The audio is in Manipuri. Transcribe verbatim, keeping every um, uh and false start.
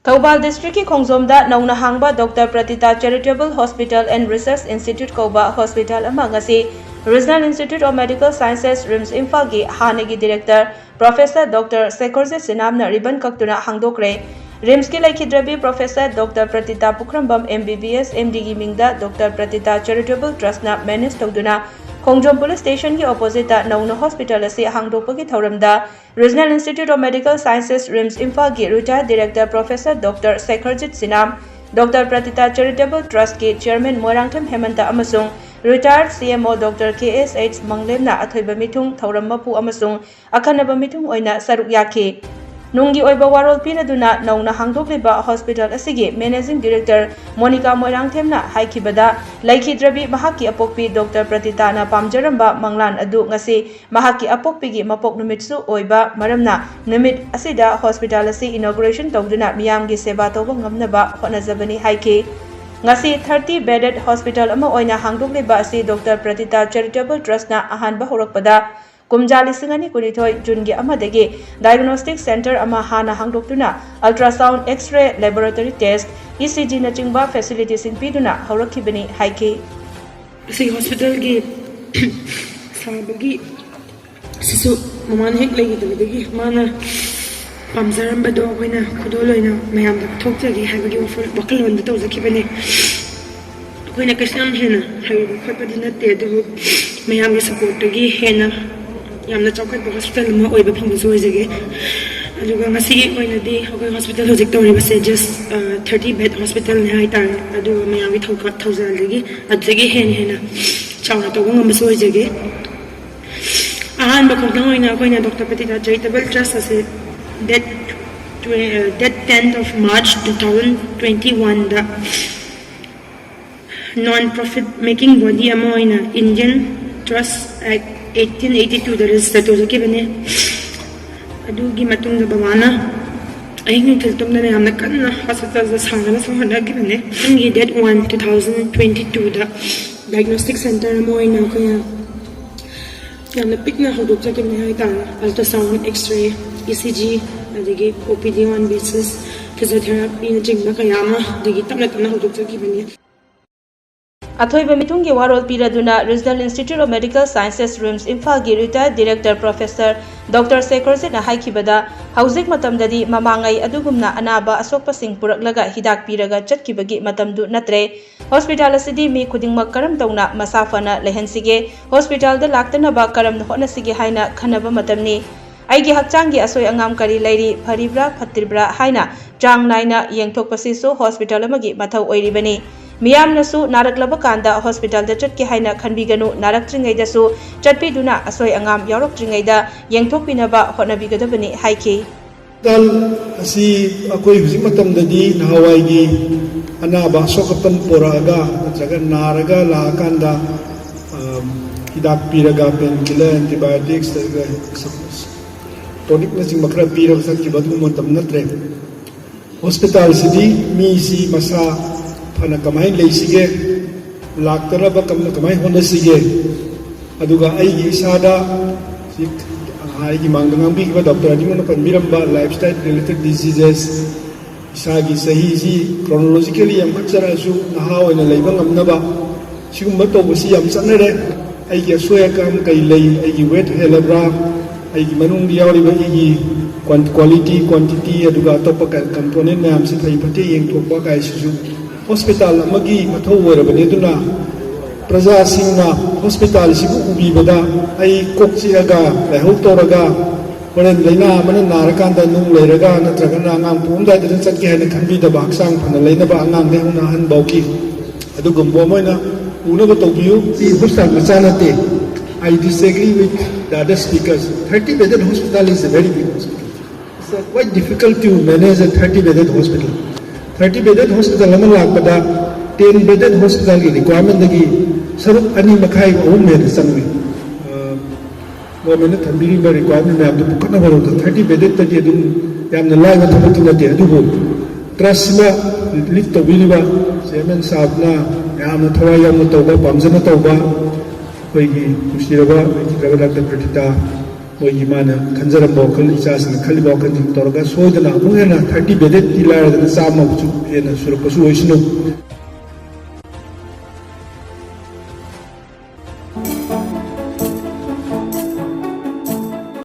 ꯊꯧꯕꯥꯜ ꯗꯤꯁꯇ꯭ꯔꯤꯛꯀꯤ ꯈꯣꯡꯖꯣꯝꯗ ꯅꯧꯅ ꯍꯥꯡꯕ doctor Pratita charitable hospital and research institute ꯀꯧꯕ ꯍꯣꯁꯄꯤꯇꯥꯜ ꯑꯃ ꯉꯁꯤ regional institute of medical sciences, RIMS ꯏꯝꯐꯥꯜꯒꯤ ꯍꯥꯟꯅꯒꯤ ꯗꯤꯔꯦꯛꯇꯔ ꯄ꯭ꯔꯣꯐꯦꯁꯔ ꯗꯣꯛꯇꯔ ꯁꯦꯈꯔꯖꯤꯠ ꯁꯤꯅꯥꯝꯅ ꯔꯤꯕꯟ ꯀꯛꯇꯨꯅ ꯍꯥꯡꯗꯣꯛꯈ꯭ꯔꯦ꯫ ꯔꯤꯝꯁꯀꯤ ꯂꯩꯈꯤꯗ꯭ꯔꯕꯤ professor doctor Pratita Pukhrambam, M B B S, M ꯗꯤꯒꯤ ꯃꯤꯡꯗ ꯗꯣꯛꯇꯔ ꯄ꯭ꯔꯇꯤꯇꯥ ꯆꯦꯔꯤꯇꯦꯕꯜ ꯇ꯭ꯔꯁꯠꯅ ꯃꯦꯅꯦꯖ ꯇꯧꯗꯨꯅ ꯈꯣꯡꯖꯣꯝ ꯄꯨꯂꯤꯁ ꯁ꯭ꯇꯦꯁꯟꯒꯤ ꯑꯣꯄꯣꯖꯤꯠꯇ ꯅꯧꯅ ꯍꯣꯁꯄꯤꯇꯥꯜ ꯑꯁꯤ ꯍꯥꯡꯗꯣꯛꯄꯒꯤ ꯊꯧꯔꯝꯗ regional institute of medical sciences, RIMS ꯏꯝꯐꯥꯜꯒꯤ retired director professor doctor Sekharjit Sinam, doctor Pratita charitable ꯇ꯭ꯔꯁꯠꯀꯤ ꯆꯦꯌꯔꯃꯦꯟ ꯃꯣꯏꯔꯥꯡꯊꯦꯝ ꯍꯦꯃꯟꯇ ꯑꯃꯁꯨꯡ ꯔꯤꯇꯥꯌꯔ ꯁꯤ ꯑꯦꯝ ꯑꯣ ꯗꯣꯛꯇꯔ ꯀꯦ ꯑꯦꯁ ꯑꯩꯆ ꯃꯪꯂꯦꯝꯅ ꯑꯊꯣꯏꯕ ꯃꯤꯊꯨꯡ, ꯊꯧꯔꯝ ꯃꯄꯨ ꯑꯃꯁꯨꯡ ꯑꯈꯟꯅꯕ ꯃꯤꯊꯨꯡ ꯑꯣꯏꯅ ꯁꯔꯨꯛ ꯌꯥꯈꯤ꯫ ꯅꯨꯡꯒꯤ ꯑꯣꯏꯕ ꯋꯥꯔꯣꯜ ꯄꯤꯅꯗꯨꯅ ꯅꯧꯅ ꯍꯥꯡꯗꯣꯛꯂꯤꯕ ꯍꯣꯁꯄꯤꯇꯥꯜ ꯑꯁꯤꯒꯤ ꯃꯦꯅꯦꯖꯤꯡ ꯗꯤꯔꯦꯛꯇꯔ ꯃꯣꯅꯤꯀꯥ ꯃꯣꯏꯔꯥꯡꯊꯦꯝꯅ ꯍꯥꯏꯈꯤꯕꯗ, ꯂꯩꯈꯤꯗ꯭ꯔꯕꯤ ꯃꯍꯥꯛꯀꯤ ꯑꯄꯣꯛꯄꯤ ꯗꯣꯛꯇꯔ ꯄ꯭ꯔꯇꯤꯇꯥꯅ ꯄꯥꯝꯖꯔꯝꯕ ꯃꯪꯂꯥꯟ ꯑꯗꯨ ꯉꯁꯤ ꯃꯍꯥꯛꯀꯤ ꯑꯄꯣꯛꯄꯤꯒꯤ ꯃꯄꯣꯛ ꯅꯨꯃꯤꯠꯁꯨ ꯑꯣꯏꯕ ꯃꯔꯝꯅ, ꯅꯨꯃꯤꯠ ꯑꯁꯤꯗ ꯍꯣꯁꯄꯤꯇꯥꯜ ꯑꯁꯤ ꯏꯅꯣꯒ꯭ꯔꯦꯁꯟ ꯇꯧꯗꯨꯅ ꯃꯤꯌꯥꯝꯒꯤ ꯁꯦꯕꯥ ꯇꯧꯕ ꯉꯝꯅꯕ ꯍꯣꯠꯅꯖꯕꯅꯤ ꯍꯥꯏꯈꯤ꯫ ꯉꯁꯤ ꯊꯥꯔꯇꯤ ꯕꯦꯗꯦꯗ ꯍꯣꯁꯄꯤꯇꯥꯜ ꯑꯃ ꯑꯣꯏꯅ ꯍꯥꯡꯗꯣꯛꯂꯤꯕ ꯑꯁꯤ ꯗꯣꯛꯇꯔ ꯄ꯭ꯔꯇꯤꯇꯥ ꯆꯦꯔꯤꯇꯦꯕꯜ ꯇ꯭ꯔꯁꯠꯅ ꯑꯍꯥꯟꯕ ꯍꯧꯔꯛꯄꯗ ꯀꯨꯝꯖꯥ ꯂꯤꯁꯤꯡ ꯑꯅꯤ ꯀꯨꯟꯅꯤꯊꯣꯏ ꯖꯨꯟꯒꯤ ꯑꯃꯗꯒꯤ ꯗꯥꯏꯒꯅꯣꯁꯇꯤꯛ ꯁꯦꯟꯇꯔ ꯑꯃ ꯍꯥꯟꯅ ꯍꯥꯡꯗꯣꯛꯇꯨꯅ ultrasound, X-ray laboratory test, E ꯁꯤ ꯖꯤꯅꯆꯤꯡꯕ ꯐꯦꯁꯤꯂꯤꯇꯤꯁꯤꯡ ꯄꯤꯗꯨꯅ ꯍꯧꯔꯛꯈꯤꯕꯅꯤ ꯍꯥꯏꯈꯤ꯫ ꯑꯁꯤꯒꯤ ꯍꯣꯁꯄꯤꯇꯥꯜꯒꯤ ꯁꯥꯕꯒꯤ ꯁꯤꯁꯨ ꯃꯃꯥꯅ ꯍꯦꯛ ꯂꯩꯈꯤꯗꯕꯗꯒꯤ ꯃꯥꯅ ꯄꯥꯝꯖꯔꯝꯕꯗꯣ ꯑꯩꯈꯣꯏꯅ ꯈꯨꯗꯣꯜ ꯑꯣꯏꯅ ꯃꯌꯥꯝꯗ ꯄꯤꯊꯣꯛꯆꯒꯦ ꯍꯥꯏꯕꯒꯤ ꯋꯥꯈꯜ, ꯋꯥꯈꯜꯂꯣꯟꯗ ꯇꯧꯖꯈꯤꯕꯅꯦ꯫ ꯑꯩꯈꯣꯏꯅ ꯀꯩꯁꯨ ꯌꯥꯝ ꯍꯦꯟꯅ ꯍꯩꯔꯨꯕ ꯈꯣꯠꯄꯗꯤ ꯅꯠꯇꯦ, ꯑꯗꯨꯕꯨ ꯃꯌꯥꯝꯒꯤ ꯁꯄꯣꯔꯠꯇꯒꯤ ꯍꯦꯟꯅ ꯌꯥꯝꯅ ꯆꯥꯎꯈꯠꯄ ꯍꯣꯁꯄꯤꯇꯥꯜ ꯑꯃ ꯑꯣꯏꯕ ꯐꯪꯕꯁꯨ ꯑꯣꯏꯖꯒꯦ꯫ ꯑꯗꯨꯒ ꯉꯁꯤꯒꯤ ꯑꯣꯏꯅꯗꯤ ꯑꯩꯈꯣꯏ ꯍꯣꯁꯄꯤꯇꯥꯜ ꯍꯧꯖꯤꯛ ꯇꯧꯔꯤꯕꯁꯦ ꯖꯁ ꯊꯥꯔꯇꯤ ꯕꯦꯗ ꯍꯣꯁꯄꯤꯇꯥꯜꯅꯤ ꯍꯥꯏꯇꯥꯔꯦ꯫ ꯑꯗꯨꯒ ꯃꯌꯥꯝꯒꯤ ꯊꯧꯒꯠ ꯊꯧꯖꯥꯜꯗꯒꯤ ꯑꯗꯨꯗꯒꯤ ꯍꯦꯟꯅ ꯍꯦꯟꯅ ꯆꯥꯎꯅ ꯇꯧꯕ ꯉꯝꯕꯁꯨ ꯑꯣꯏꯖꯒꯦ꯫ ꯑꯍꯥꯟꯕ ꯈꯣꯡꯊꯥꯡ ꯑꯣꯏꯅ ꯑꯩꯈꯣꯏꯅ ꯗꯣꯛꯇꯔ ꯄ꯭ꯔꯇꯤꯇꯥ ꯆꯦꯔꯤꯇꯦꯕꯜ ꯇ꯭ꯔꯁꯠ ꯑꯁꯤ date date ten of March two thousand twenty ꯋꯥꯟꯗ ꯅꯣꯟ ꯄ꯭ꯔꯣꯐꯤꯠ ꯃꯦꯀꯤꯡ ꯕꯣꯗꯤ ꯑꯃ ꯑꯣꯏꯅ ꯏꯟꯗꯤꯌꯟ ꯇ꯭ꯔꯁꯠ ꯑꯦꯛ ꯑꯩꯠꯇꯤꯟ ꯑꯩꯠꯇꯤ ꯇꯨꯗ ꯔꯦꯖꯤꯁꯇꯔ ꯇꯧꯖꯈꯤꯕꯅꯤ꯫ ꯑꯗꯨꯒꯤ ꯃꯇꯨꯡꯗ ꯕꯕꯥꯅ ꯑꯍꯤꯡ ꯅꯨꯡꯊꯤꯜ ꯇꯨꯝꯗꯅ ꯌꯥꯝꯅ ꯀꯟꯅ ꯍꯣꯁꯄꯤꯇꯥꯜꯗ ꯁꯥꯟꯅꯅꯁꯨ ꯍꯣꯠꯅꯈꯤꯕꯅꯦ꯫ ꯃꯊꯪꯒꯤ date one, two thousand twenty twoꯗ diagnostic center ꯑꯃ ꯑꯣꯏꯅ ꯑꯩꯈꯣꯏꯅ ꯌꯥꯝꯅ ꯄꯤꯛꯅ ꯍꯧꯗꯣꯛꯆꯈꯤꯕꯅꯦ ꯍꯥꯏꯇꯥꯔꯦ꯫ Ultrasound, X-ray, ECG, ꯑꯗꯒꯤ OPD on basis, physiotherapyꯅꯆꯤꯡꯕ ꯀꯌꯥ ꯑꯃ ꯑꯗꯒꯤ ꯇꯞꯅ ꯇꯞꯅ ꯍꯧꯗꯣꯛꯆꯈꯤꯕꯅꯤ꯫ ꯑꯊꯣꯏꯕ ꯃꯤꯊꯨꯡꯒꯤ ꯋꯥꯔꯣꯜ ꯄꯤꯔꯗꯨꯅ Regional Institute of Medical Sciences, RIMS, ꯏꯝꯐꯥꯜꯒꯤ retired director professor Doctor ꯁꯦꯈꯔꯖꯤꯠꯅ ꯍꯥꯏꯈꯤꯕꯗ, ꯍꯧꯖꯤꯛ ꯃꯇꯝꯗꯗꯤ ꯃꯃꯥꯡꯉꯩ ꯑꯗꯨꯒꯨꯝꯅ ꯑꯅꯥꯕ ꯑꯁꯣꯛꯄꯁꯤꯡ ꯄꯨꯔꯛꯂꯒ ꯍꯤꯗꯥꯛ ꯄꯤꯔꯒ ꯆꯠꯈꯤꯕꯒꯤ ꯃꯇꯝꯗꯨ ꯅꯠꯇ꯭ꯔꯦ꯫ ꯍꯣꯁꯄꯤꯇꯥꯜ ꯑꯁꯤꯗꯤ ꯃꯤ ꯈꯨꯗꯤꯡꯃꯛ ꯀꯔꯝ ꯇꯧꯅ ꯃꯁꯥ ꯐꯅ ꯂꯩꯍꯟꯁꯤꯒꯦ, ꯍꯣꯁꯄꯤꯇꯥꯜꯗ ꯂꯥꯛꯇꯅꯕ ꯀꯔꯝꯅ ꯍꯣꯠꯅꯁꯤꯒꯦ ꯍꯥꯏꯅ ꯈꯟꯅꯕ ꯃꯇꯝꯅꯤ꯫ ꯑꯩꯒꯤ ꯍꯛꯆꯥꯡꯒꯤ ꯑꯁꯣꯏ ꯑꯉꯥꯝ ꯀꯔꯤ ꯂꯩꯔꯤ, ꯐꯔꯤꯕ꯭ꯔꯥ ꯐꯠꯇ꯭ꯔꯤꯕ꯭ꯔꯥ ꯍꯥꯏꯅ ꯆꯥꯡ ꯅꯥꯏꯅ ꯌꯦꯡꯊꯣꯛꯄꯁꯤꯁꯨ ꯍꯣꯁꯄꯤꯇꯥꯜ ꯑꯃꯒꯤ ꯃꯊꯧ ꯑꯣꯏꯔꯤꯕꯅꯤ꯫ ꯃꯤꯌꯥꯝꯅꯁꯨ ꯅꯥꯔꯛꯂꯕ ꯀꯥꯟꯗ ꯍꯣꯁꯄꯤꯇꯥꯜꯗ ꯆꯠꯀꯦ ꯍꯥꯏꯅ ꯈꯟꯕꯤꯒꯅꯨ, ꯅꯥꯔꯛꯇ꯭ꯔꯤꯉꯩꯗꯁꯨ ꯆꯠꯄꯤꯗꯨꯅ ꯑꯁꯣꯏ ꯑꯉꯥꯝ ꯌꯥꯎꯔꯛꯇ꯭ꯔꯤꯉꯩꯗ ꯌꯦꯡꯊꯣꯛꯄꯤꯅꯕ ꯍꯣꯠꯅꯕꯤꯒꯗꯕꯅꯤ ꯍꯥꯏꯈꯤ꯫ ꯍꯣꯁꯄꯤꯇꯥꯜ ꯑꯁꯤ ꯑꯩꯈꯣꯏ ꯍꯧꯖꯤꯛ ꯃꯇꯝꯗꯗꯤ ꯅꯍꯥꯟꯋꯥꯏꯒꯤ ꯑꯅꯥꯕ ꯑꯁꯣꯛ ꯑꯄꯟ ꯄꯣꯔꯛꯑꯒ ꯅꯠꯇ꯭ꯔꯒ ꯅꯥꯔꯒ ꯂꯥꯛꯑꯀꯥꯟꯗ, ꯑ, ꯍꯤꯗꯥꯛ ꯄꯤꯔꯒ, painkiller, antibiotics, ꯑꯗꯨꯒ tonicꯅꯆꯤꯡꯕ ꯈꯔ ꯄꯤꯔꯒ ꯆꯠꯈꯤꯕ ꯑꯗꯨꯒꯨꯝꯕ ꯃꯇꯝ ꯅꯠꯇ꯭ꯔꯦ꯫ ꯍꯣꯁꯄꯤꯇꯥꯜꯁꯤꯗꯤ ꯃꯤꯁꯤ ꯃꯁꯥ ꯐꯅ ꯀꯃꯥꯏꯅ ꯂꯩꯁꯤꯒꯦ, ꯂꯥꯛꯇꯅꯕ ꯀꯝ-, ꯀꯃꯥꯏꯅ ꯍꯣꯠꯅꯁꯤꯒꯦ, ꯑꯗꯨꯒ ꯑꯩꯒꯤ ꯏꯁꯥꯗ ꯍꯧꯖꯤꯛ ꯑꯩꯒꯤ ꯃꯥꯡꯗ ꯉꯥꯡꯕꯤꯈꯤꯕ ꯗꯣꯛꯇꯔ ꯑꯅꯤꯃꯛꯅ ꯄꯟꯕꯤꯔꯝꯕ lifestyle related diseases, ꯏꯁꯥꯒꯤ ꯆꯍꯤꯁꯤ chronologically ꯌꯥꯝꯈꯠꯆꯔꯛꯑꯁꯨ ꯅꯍꯥ ꯑꯣꯏꯅ ꯂꯩꯕ ꯉꯝꯅꯕ ꯁꯤꯒꯨꯝꯕ ꯇꯧꯕꯁꯤ ꯌꯥꯝ ꯆꯠꯅꯔꯦ꯫ ꯑꯩꯒꯤ ꯑꯁꯣꯏ ꯑꯀꯥꯝ ꯀꯩ ꯂꯩ, ꯑꯩꯒꯤ weight ꯍꯦꯜꯂꯕ꯭ꯔꯥ, ꯑꯩꯒꯤ ꯃꯅꯨꯡꯗ ꯌꯥꯎꯔꯤꯕ ꯑꯩꯒꯤ quan-, quality, quantity, ꯑꯗꯨꯒ ꯑꯇꯣꯞꯄ ꯀ-, component ꯃꯌꯥꯝꯁꯤ ꯐꯩ ꯐꯠꯇꯦ ꯌꯦꯡꯊꯣꯛꯄ ꯀꯥꯏꯁꯤꯁꯨ ꯍꯣꯁꯄꯤꯇꯥꯜ ꯑꯃꯒꯤ ꯃꯊꯧ ꯑꯣꯏꯔꯕꯅꯤ꯫ ꯑꯗꯨꯅ ꯄ꯭ꯔꯖꯥꯁꯤꯡꯅ ꯍꯣꯁꯄꯤꯇꯥꯜꯁꯤꯕꯨ ꯎꯕꯤꯕꯗ ꯑꯩ ꯀꯣꯛ ꯆꯤꯛꯑꯒ, ꯂꯥꯏꯍꯧ ꯇꯧꯔꯒ, ꯍꯣꯔꯦꯟ ꯂꯥꯏꯅꯥ ꯑꯃꯅ ꯅꯥꯔꯀꯥꯟꯗ ꯅꯨꯡ ꯂꯩꯔꯒ ꯅꯠꯇ꯭ꯔꯒꯅ ꯑꯉꯥꯡ ꯄꯣꯛꯑꯝꯗꯥꯏꯗ ꯆꯠꯀꯦ ꯍꯥꯏꯅ ꯈꯟꯕꯤꯗꯕ, ꯍꯛꯆꯥꯡ ꯐꯅ ꯂꯩꯅꯕ ꯑꯉꯥꯡꯗꯒꯤ ꯍꯧꯅ ꯑꯍꯟ ꯐꯥꯎꯒꯤ ꯑꯗꯨꯒꯨꯝꯕ ꯑꯃ ꯑꯣꯏꯅ ꯎꯅꯕ ꯇꯧꯕꯤꯌꯨ꯫ ꯁꯤ ꯍꯣꯁꯄꯤꯇꯥꯜ ꯃꯆꯥ ꯅꯠꯇꯦ꯫ I disagree with the other speakers. Thirty bedded hospital is a very big hospital. It's uh, quite difficult to manage a thirty bedded hospital. Thirty bedded hospital ꯑꯃ ꯂꯥꯛꯄꯗ ten bedded hospitalꯒꯤ requirementꯗꯒꯤ ꯁꯔꯨꯛ ꯑꯅꯤ ꯃꯈꯥꯏ ꯑꯍꯨꯝ ꯍꯦꯟꯅ ꯆꯪꯉꯤ꯫ ꯑ, ꯒꯣꯔꯃꯦꯟꯅ ꯊꯝꯕꯤꯔꯤꯕ ꯔꯤꯀ꯭ꯋꯥꯏꯔꯃꯦꯟ ꯃꯌꯥꯝꯗꯨ ꯄꯨꯈꯠꯅꯕ ꯍꯣꯠꯅꯕꯗ ꯊꯥꯔꯇꯤ ꯕꯦꯗꯦꯠꯇꯗꯤ ꯑꯗꯨꯝ ꯌꯥꯝꯅ ꯂꯥꯏꯕ ꯊꯕꯛꯇꯤ ꯅꯠꯇꯦ꯫ ꯑꯗꯨꯕꯨ ꯇ꯭ꯔꯁꯁꯤꯅ ꯂꯤꯗ ꯇꯧꯕꯤꯔꯤꯕ ꯆꯤꯌꯔꯃꯦꯟ ꯁꯥꯍꯕꯅ ꯌꯥꯝꯅ ꯊꯋꯥꯏ ꯌꯥꯎꯅ ꯇꯧꯕ, ꯄꯥꯝꯖꯅ ꯇꯧꯕ ꯑꯩꯈꯣꯏꯒꯤ ꯅꯨꯡꯁꯤꯔꯕ ꯂꯩꯈꯤꯗ꯭ꯔꯕ ꯗꯥꯛꯇꯔ ꯄ꯭ꯔꯤꯇꯤꯇꯥ ꯃꯣꯏꯒꯤ ꯃꯥꯅ ꯈꯟꯖꯔꯝꯕ ꯋꯥꯈꯜ, ꯏꯆꯥꯁꯤꯡꯅ ꯈꯜꯂꯤꯕ ꯋꯥꯈꯜꯁꯤꯡ ꯇꯧꯔꯒ ꯁꯣꯏꯗꯅ ꯑꯃꯨꯛ ꯍꯦꯟꯅ ꯊꯥꯔꯇꯤ ꯕꯦꯗꯦꯠꯇꯤ ꯂꯥꯏꯔꯗꯅ ꯆꯥꯝꯃꯁꯨ ꯍꯦꯟꯅ ꯁꯨꯔꯛꯄꯁꯨ ꯑꯣꯏꯁꯅꯨ꯫